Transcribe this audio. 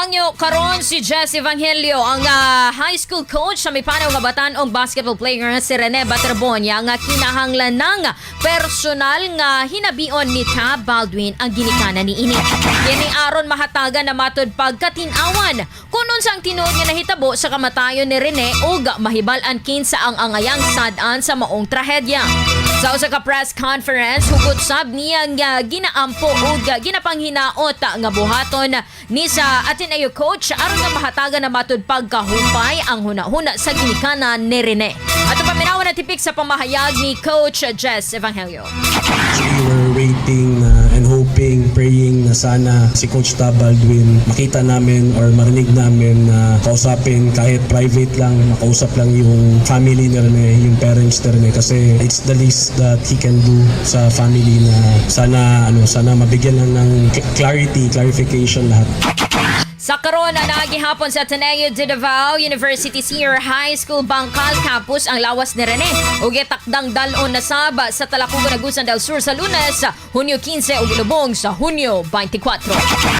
Gihangyo karon si Jess Evangelio, ang high school coach sa mipanaw nga batan-ong basketball player nga si Rene Baterbonia, nga kinahanglan ng personal nga hinabion ni Tab Baldwin ang ginikanan ni ini. Kini aron mahatagan na matud pagkatin-awan kung unsang tinuod nga nahitabo sa kamatayon ni Rene ug mahibal-an kinsa ang angayang sad-an sa maong trahedya. Sa usa ka press conference, hugot sab niya nga ginaampo ug ginapanghinaot nga buhaton ni sa Ateneo coach aron nga mahatagan na matud pagkahumpay ang hunahuna sa ginikanan ni Rene. Ato paminawan na tipik sa pamahayag ni Coach Jess Evangelio. We were waiting and hoping, praying na sana si Coach Tab Baldwin makita namin or marinig namin na kausapin kahit private lang, makausap lang yung family ni Rene, yung parents ni Rene, kasi it's the least that he can do sa family na sana ano, sana mabigyan lang ng clarity, clarification lahat. Sa karon na nagihapon sa Ateneo de Davao University Senior High School Bangkal Campus ang lawas ni Rene ug gitakdang dal-on na sab sa Talacogon, Agusan del Sur sa Lunes, Hunyo 15 ug ilubong sa Hunyo 24.